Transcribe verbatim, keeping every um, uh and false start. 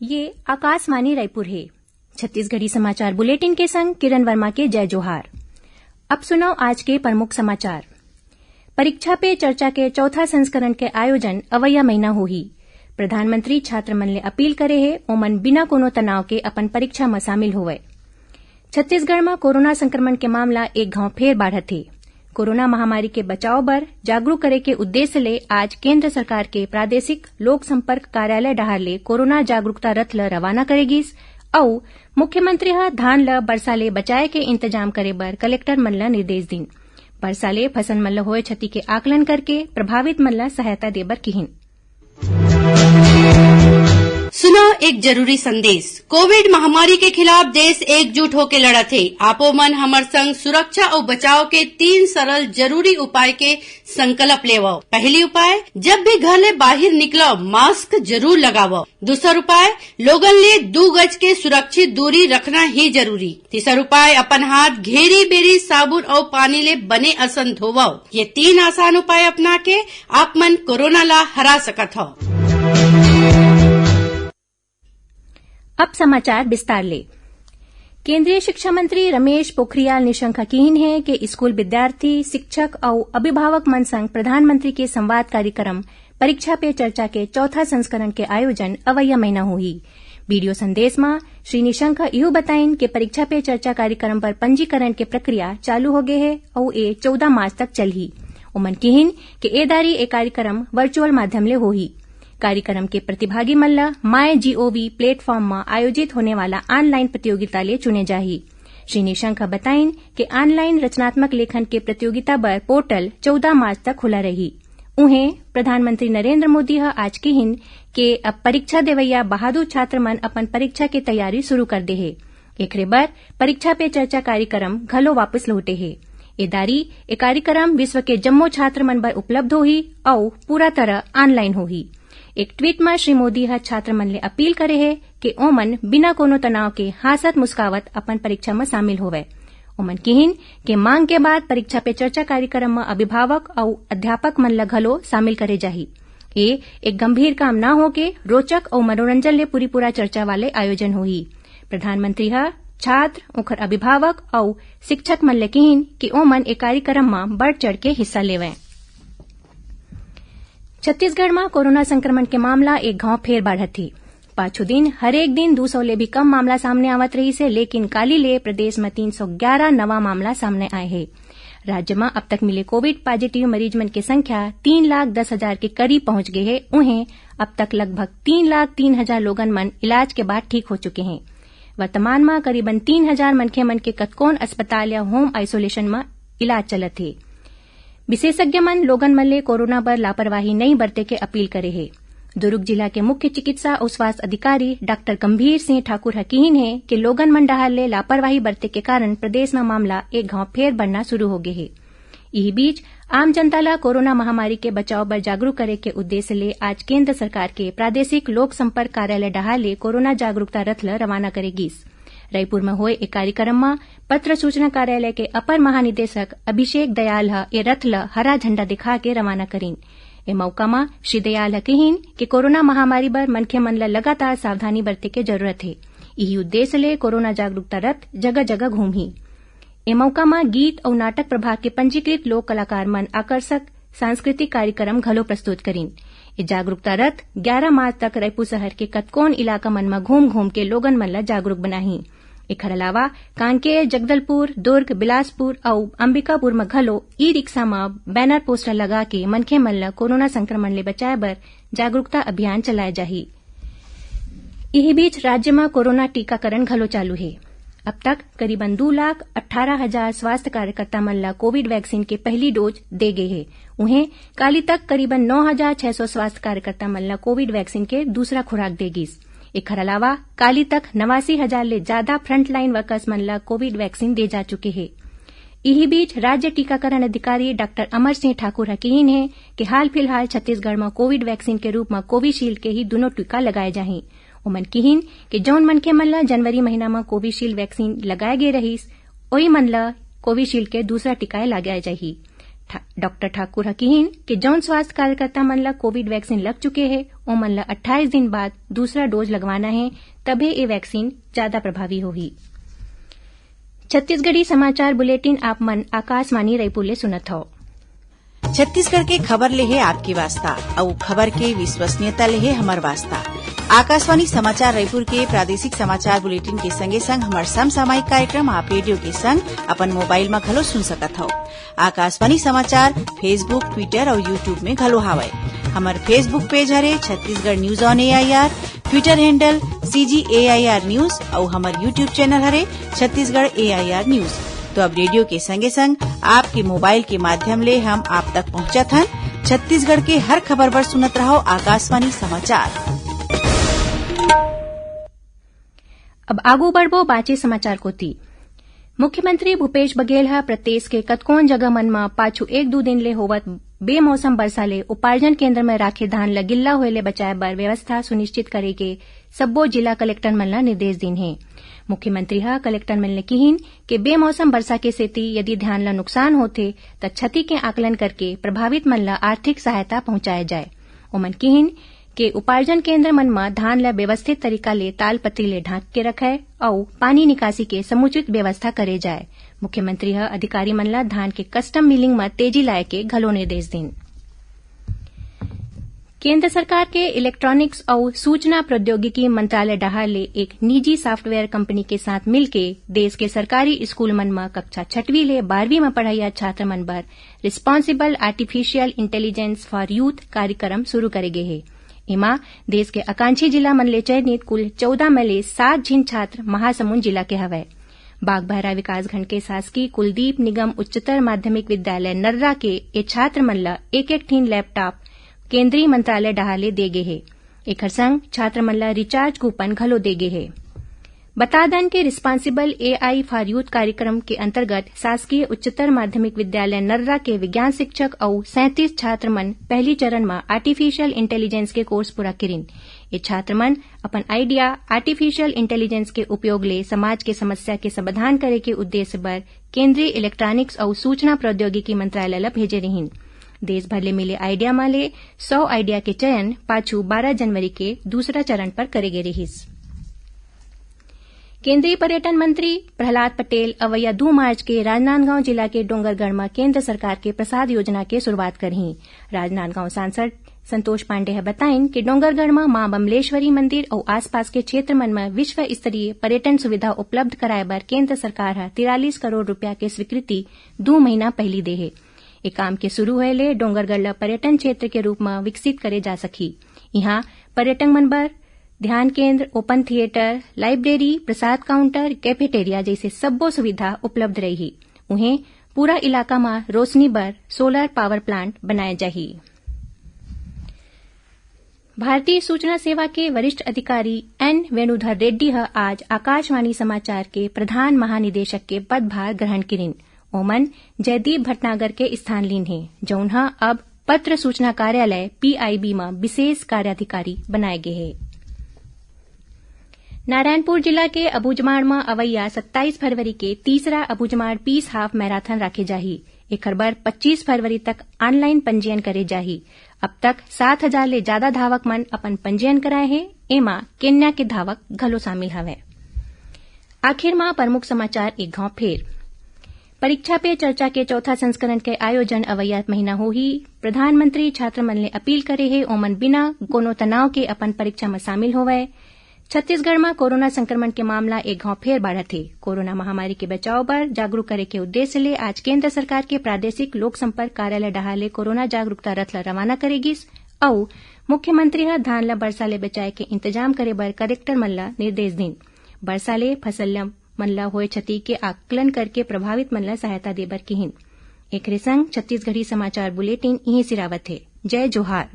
ये आकाशवाणी रायपुर हे। छत्तीसगढ़ी समाचार बुलेटिन के संग किरण वर्मा के जय जोहार। अब सुनव आज के प्रमुख समाचार। परीक्षा पे चर्चा के चौथा संस्करण के आयोजन अवइया महीना होही। प्रधानमंत्री छात्र मन ले अपील करे हे, ओमन बिना कोनो तनाव के अपन परीक्षा म शामिल होवय। छत्तीसगढ़ म कोरोना संक्रमण के मामला एक घांव फेर बाढ़त हे। कोरोना महामारी के बचाव बर जागरूक करे के उद्देश्य ले आज केंद्र सरकार के प्रादेशिक लोक संपर्क कार्यालय डहार ले कोरोना जागरूकता रथ ल रवाना करे गिस अउ मुख्यमंत्री ह धान ल बरसा ले बचाए के इंतजाम करे बर कलेक्टर मन ल निर्देश दिन। बरसा ले फसल मन ल होए क्षति के आकलन करके प्रभावित मन ल सहायता दे बर किहिन। सुनव एक जरूरी संदेश। कोविड महामारी के खिलाफ देश एकजुट होके लड़त हे। आपो मन हमर संग सुरक्षा अउ बचाव के तीन सरल जरूरी उपाय के संकल्प लेवव। पहली उपाय, जब भी घर ले बाहिर निकलव, मास्क जरूर लगावव। दूसर उपाय, लोगन ले दू गज के सुरक्षित दूरी रखना ही जरूरी। तीसर उपाय, अपन हाथ घेरी बेरी साबुन अउ पानी ले बने असन धोवव। ये तीन आसान उपाय अपना के आप मन कोरोना ला हरा सकत हव। अब समाचार विस्तार ले। केंद्रीय शिक्षा मंत्री रमेश पोखरियाल निशंक ह किहिन हे कि स्कूल विद्यार्थी, शिक्षक अउ अभिभावक मन संग प्रधानमंत्री के संवाद कार्यक्रम परीक्षा पे चर्चा के चौथा संस्करण के आयोजन अवइया महीना होही। वीडियो संदेश म श्री निशंक ह इहू बताइन कि परीक्षा पे चर्चा कार्यक्रम बर पंजीकरण के प्रक्रिया चालू होगे हे अउ ए चौदह मार्च तक चलही। ओमन किहिन कि ए दारी ए कार्यक्रम वर्चुअल माध्यम ले होही। कार्यक्रम के प्रतिभागी मन ल MyGov platform म आयोजित होने वाला online प्रतियोगिता ले चुने जाही। श्री निशंक ह बताइन कि online रचनात्मक लेखन के प्रतियोगिता बर पोर्टल चौदह मार्च तक खुला रही। उहें, प्रधानमंत्री नरेंद्र मोदी ह आज किहिन के अब परीक्षा देवइया बहादुर छात्र मन अपन परीक्षा के तैयारी शुरू कर दे हे। एखरे बर परीक्षा पे चर्चा कार्यक्रम घलो वापस लौटे हे। ए दारी ए कार्यक्रम विश्व के जम्मो छात्र मन बर उपलब्ध होही अउ पूरा तरह online होही। एक ट्वीट म श्री मोदी ह छात्र मन ले अपील करे हे कि ओमन बिना कोनो तनाव के हांसत मुस्कावत अपन परीक्षा म शामिल होवय। ओमन किहिन के मांग के बाद परीक्षा पे चर्चा कार्यक्रम म अभिभावक अउ अध्यापक मन ल घलो शामिल करे जाही। ए एक गंभीर काम न होके रोचक अउ मनोरंजन ले पूरी पूरा चर्चा वाले आयोजन होही। प्रधानमंत्री ह छात्र, ओखर अभिभावक अउ शिक्षक मन ले किहिन कि ओमन ए कार्यक्रम म बढ़ चढ़ के हिस्सा लेवय। छत्तीसगढ़ म कोरोना संक्रमण के मामला एक घांव फेर बाढ़त हे। पाछू दिन हरेक दिन दू सौ ले भी कम मामला सामने आवत रहिस हे, लेकिन काली ले प्रदेश म तीन सौ ग्यारह नवा मामला सामने आए हे। राज्य म अब तक मिले कोविड पॉजिटिव मरीज मन के संख्या तीन लाख दस हजार के करीब पहुंच गे हे। उहें, अब तक लगभग तीन लाख तीन हजार लोगन मन इलाज के बाद ठीक हो चुके हें। वर्तमान म करीबन तीन हजार मनखे मन के कतकोन अस्पताल या होम आइसोलेशन म इलाज चलत हे। विशेषज्ञ मन लोगन मन ले कोरोना बर लापरवाही नइ बरते के अपील करे हे। दुरूग जिला के मुख्य चिकित्सा अउ स्वास्थ्य अधिकारी डॉक्टर गंभीर सिंह ठाकुर ह किहिन हे कि लोगन मन डहार ले लापरवाही बरते के कारण प्रदेश म मामला एक घांव फेर बढ़ना शुरू हो गे हे। इही बीच, आम जनता ल कोरोना महामारी के बचाव बर जागरूक करे के उद्देश्य ले आज केंद्र सरकार के प्रादेशिक लोक संपर्क कार्यालय डहार ले कोरोना जागरूकता रथ ल रवाना करे गिस। रईपुर म होए ए कार्यक्रम म पत्र सूचना कार्यालय के अपर महानिदेशक अभिषेक दयाल ह ए रथ ल हरा झंडा दिखा के रवाना करिन। ए मउका म श्री दयाल ह किहिन कि कोरोना महामारी बर मनखे मन ल लगातार सावधानी बरते के जरूरत हे। इही उद्देश्य ले कोरोना जागरूकता रथ जगह-जगह घूमही। ए मउका म गीत अउ नाटक प्रभाग के पंजीकृत लोक कलाकार मन आकर्षक सांस्कृतिक कार्यक्रम घलो प्रस्तुत करिन। ए जागरूकता रथ ग्यारा मार्च तक रईपुर शहर के कतकोन इलाका मन म घूम-घूम के लोगन मन ल जागरूक बनाही। एखर अलावा कांकेर, जगदलपुर, दुर्ग, बिलासपुर अउ अंबिकापुर म घलो ई-रिक्शा म बैनर पोस्टर लगा के मनखे मन ल कोरोना संक्रमण ले बचाए बर जागरूकता अभियान चलाए जाही। इही बीच राज्य म कोरोना टीकाकरण घलो चालू हे। अब तक करीबन दू लाख अट्ठारह हजार स्वास्थ्य कार्यकर्ता मन ल कोविड वैक्सीन के पहली डोज दे गे हे। उहें, काली तक करीबन नौ हजार छह सौ स्वास्थ्य कार्यकर्ता मन ल कोविड वैक्सीन के दूसरा खुराक दे गिस। एखर अलावा काली तक नवासी हजार ले जादा फ्रंटलाइन वर्कर्स मन ल कोविड वैक्सीन दे जा चुके हे। इही बीच राज्य टीकाकरण अधिकारी डॉक्टर अमर सिंह ठाकुर ह किहिन हे कि हाल फिलहाल छत्तीसगढ़ म कोविड वैक्सीन के रूप म कोविशील्ड के ही दूनों टीका लगाए जाही। ओमन किहिन कि जउन मनखे मन ल जनवरी महीना म कोविशील्ड वैक्सीन लगाए गे रहिस, ओई मन ल कोविशील्ड के दूसरा टीका लगाए जाही। डॉक्टर ठाकुर ह किहिन कि जउन स्वास्थ्य कार्यकर्ता मन ल कोविड वैक्सीन लग चुके हे, ओमन ल अट्ठाईस दिन बाद दूसरा डोज लगवाना हे, तभे ए वैक्सीन ज्यादा प्रभावी होही। छत्तीसगढ़ी समाचार बुलेटिन आप मन आकाशवाणी रायपुर ले सुनत हव। छत्तीसगढ़ के खबर ले हे आपके वास्ता, अउ खबर के विश्वसनीयता ले हे हमर वास्ता। आकाशवाणी समाचार रायपुर के प्रादेशिक समाचार बुलेटिन के संगे संग हमर समसामयिक कार्यक्रम आप रेडियो के संग अपन मोबाइल म घलो सुन सकत हव। आकाशवाणी समाचार Facebook, Twitter अउ YouTube में घलो हावय। हमर Facebook पेज हरे Chhattisgarh news on AIR, Twitter handle CG AIR news अउ हमर YouTube चैनल हरे छत्तीसगढ़ एआईआर न्यूज। तो अब रेडियो के संगे संग आपके मोबाइल के माध्यम ले हम आप तक पहुंचत हन। छत्तीसगढ़ के हर खबर बर सुनत रहव आकाशवाणी समाचार। अब आगू बढ़बो बांचे समाचार कोति। मुख्यमंत्री भूपेश बघेल ह प्रदेश के कतकोन जगह मन म पाछू एक दू दिन ले होवत बेमौसम बरसा ले उपार्जन केंद्र म राखे धान ल गिल्ला होए ले बचाए बर व्यवस्था सुनिश्चित करे के सब्बो जिला कलेक्टर मन ल निर्देश दीन हे। मुख्यमंत्री ह कलेक्टर मन ल किहिन के बेमौसम बरसा के सेती यदि धान ल नुकसान होथे, त क्षति के आकलन करके प्रभावित मन ल आर्थिक सहायता पहुंचाए जाए। ओमन किहिन के उपार्जन केंद्र मन म धान ल व्यवस्थित तरीका ले तालपत्री ले ढांक के रखय अउ पानी निकासी के समुचित व्यवस्था करे जाए। मुख्यमंत्री ह अधिकारी मन ल धान के कस्टम मिलिंग म तेजी लाए के घलो निर्देश दीन। केंद्र सरकार के इलेक्ट्रॉनिक्स अउ सूचना प्रौद्योगिकी मंत्रालय डहार ले एक निजी सॉफ्टवेयर कंपनी के साथ मिलके देश के सरकारी स्कूल मन म कक्षा छठवीं ले बारहवीं म पढ़इया छात्र मन बर Responsible Artificial Intelligence for Youth कार्यक्रम शुरू करे गे हे। एमा देश के आकांक्षी जिला मन ले चयनित कुल चौदह में ले सात झिन छात्र महासमुंद जिला के हवय। बागबहरा विकासखंड के शासकीय कुलदीप निगम उच्चतर माध्यमिक विद्यालय नर्रा के ए छात्र मन ल एक एक ठिन लैपटॉप केंद्रीय मंत्रालय डहार ले दे गे हे। एखर संग छात्र मन ल रिचार्ज कूपन घलो दे गे हे। बता दन के Responsible AI for Youth कार्यक्रम के अंतर्गत शासकीय उच्चतर माध्यमिक विद्यालय नर्रा के विज्ञान शिक्षक अउ सैंतीस छात्र मन पहली चरण म आर्टिफिशियल इंटेलिजेंस के कोर्स पूरा किरिन। ये छात्र मन अपन आइडिया आर्टिफिशियल इंटेलिजेंस के उपयोग ले समाज के समस्या के समाधान करे के उद्देश्य बर केंद्रीय इलेक्ट्रॉनिक्स अउ सूचना प्रौद्योगिकी मंत्रालय ल भेजे रिहिन। देश भर ले मिले आइडिया म ले सौ आइडिया के चयन पाछू बारह जनवरी के दूसरा चरण पर करे गे रिहिस। केंद्रीय पर्यटन मंत्री प्रहलाद पटेल अवइया दू मार्च के राजनांदगांव जिला के डोंगरगढ़ म केंद्र सरकार के प्रसाद योजना के शुरुआत करही। राजनांदगांव सांसद संतोष पांडे ह बताइन कि डोंगरगढ़ म मां बमलेश्वरी मंदिर अउ आसपास के क्षेत्र मन म विश्व स्तरीय पर्यटन सुविधा उपलब्ध कराए बर केंद्र सरकार ह तिरालीस करोड़ रुपया के स्वीकृति दू महीना पहिली दे हे। ए काम के शुरू होए ले डोंगरगढ़ ल पर्यटन क्षेत्र के रूप म विकसित करे जा सकही। इहां पर्यटक मन बर ध्यान केंद्र, ओपन थिएटर, लाइब्रेरी, प्रसाद काउंटर, कैफेटेरिया जइसे सब्बो सुविधा उपलब्ध रही। उहें, पूरा इलाका म रोशनी बर सोलर पावर प्लांट बनाए जाही। भारतीय सूचना सेवा के वरिष्ठ अधिकारी एन वेणुधर रेड्डी ह आज आकाशवाणी समाचार के प्रधान महानिदेशक के पदभार ग्रहण किरिन। ओमन जयदीप भटनागर के स्थान लीन हे, जउन ह अब पत्र सूचना कार्यालय, पीआईबी, म विशेष कार्याधिकारी बनाए गे हे। नारायणपुर जिला के अबूझमाड़ म अवइया सत्ताईस फरवरी के तीसरा अबूझमाड़ पीस हाफ मैराथन राखे जाही। एखर बर पच्चीस फरवरी तक ऑनलाइन पंजीयन करे जाही। अब तक सात हजार ले जादा धावक मन अपन पंजीयन कराए हे। एमा केन्या के धावक घलो शामिल हवय। आखिर म प्रमुख समाचार एक घांव फेर। परीक्षा पे चर्चा के चौथा संस्करण के आयोजन अवइया महीना होही। प्रधानमंत्री छात्र मन ले अपील करे हे, ओमन बिना कोनो तनाव के अपन परीक्षा म शामिल होवय। छत्तीसगढ़ म कोरोना संक्रमण के मामला एक घांव फेर बाढ़त हे। कोरोना महामारी के बचाव बर जागरूक करे के उद्देश्य ले आज केंद्र सरकार के प्रादेशिक लोक संपर्क कार्यालय डहार ले कोरोना जागरूकता रथ ल रवाना करे गिस अउ मुख्यमंत्री ह धान ल बरसा ले बचाए के इंतजाम करे बर कलेक्टर मन ल निर्देश दीन। बरसा ले फसल ल, मन ल होए क्षति के आकलन करके प्रभावित मन ल सहायता दे बर किहिन। एकरे संग छत्तीसगढ़ी समाचार बुलेटिन इहें सिरावत हे। जय जोहार।